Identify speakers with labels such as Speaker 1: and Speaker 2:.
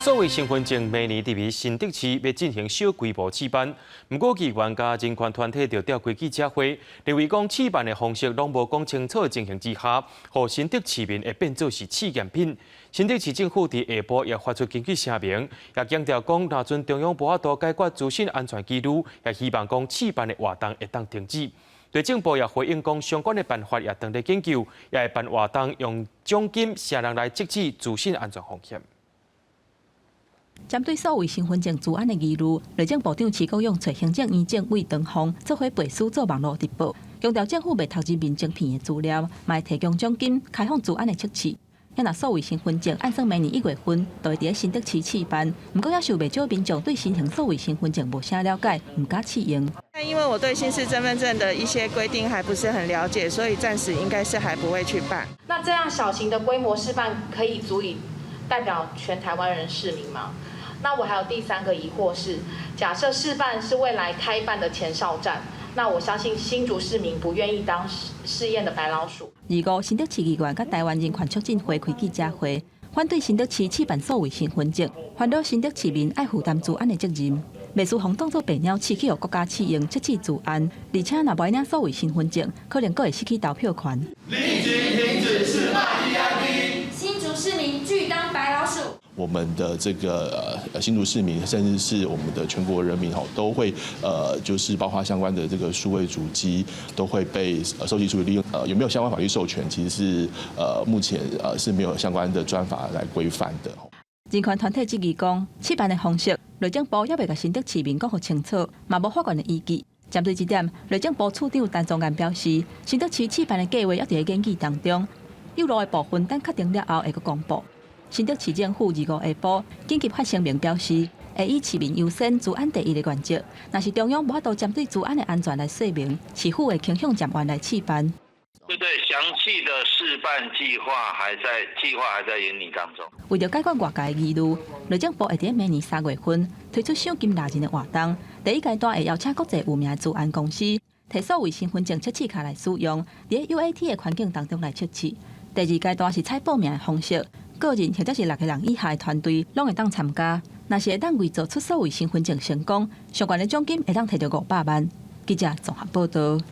Speaker 1: 數位身份證明年佇新竹市欲進行小規模試辦，毋過議員佮人權團體就召開記者會，認為講試辦的方式攏無講清楚的情形之下，予新竹市民會變做是試驗品。新竹市政府佇下晡也發出緊急聲明，也強調講，若陣中央無法度解決資訊安全疑慮，也希望講試辦的活動會當停止。內政部也回應講，相關的辦法也當咧研究，也會辦活動用獎金請人來測試資訊安全風險。
Speaker 2: 針對數位身份證資安的疑慮，內政部長徐國勇揣行政院政委唐鳳做伙背書做網路直播，強調政府袂偷人民晶片的資料，嘛會提供獎金開放資安的測試。若數位身份證按算明年1月份就會佇新竹市試辦，毋過猶是有袂少民眾對新型數位身份證無啥了解，毋敢試用。
Speaker 3: 因為我對新式身份證的一些規定還不是很了解，所以暫時應該是還不會去辦。
Speaker 4: 那這樣小型的規模試辦可以足以代表全台灣人市民嗎？那我還有第三個疑惑是，假設試辦是未來開辦的前哨站，那我相信新竹市民不願意當試驗的白老鼠。
Speaker 2: 二五新竹市議員佮台灣人權促進會開記者會，反對新竹市試辦數位身份證，煩惱新竹市民愛負擔資安的責任。袂輸予當做白鳥試去予國家試用測試資安，而且若無領數位身份證，可能閣會失去投票權。
Speaker 5: 立即停止試辦 EID。
Speaker 6: 新竹市民拒當白老鼠。
Speaker 7: 我們的這個新竹市民，甚至是我們的全國人民吼，都會就是包括相關的這個數位足跡，都會被收集、處理、利用。有沒有相關法律授權？其實是目前是沒有相關的專法來規範的。
Speaker 2: 人權團體質疑講，試辦的方式，內政部猶未共新竹市民講予清楚，嘛無法源的依據。針對這點，內政部次長陳宗彥表示，新竹市試辦的計劃猶佇咧研議當中，有路的部分等確定了後會閣公布。新竹市政府二五下晡緊急發聲明表示，會以市民優先、資安第一的原則，若是中央無法度針對資安的安全來說明，市府會傾向暫緩來試辦。
Speaker 8: 對對，詳細的試辦計劃還在計劃還在研擬當中。
Speaker 2: 為著解決外界的疑慮，內政部會佇明年3月份推出賞金獵人的活動。第一階段會邀請國際有名的資安公司，提數位身份證測試卡來使用，佇 UAT 的環境當中來測試。第二階段是採報名的方式，個人或者是六個人以下的團隊攏會當參加。若是會當偽造出數位身份證成功，相關的獎金會當提著500萬。記者綜合報道。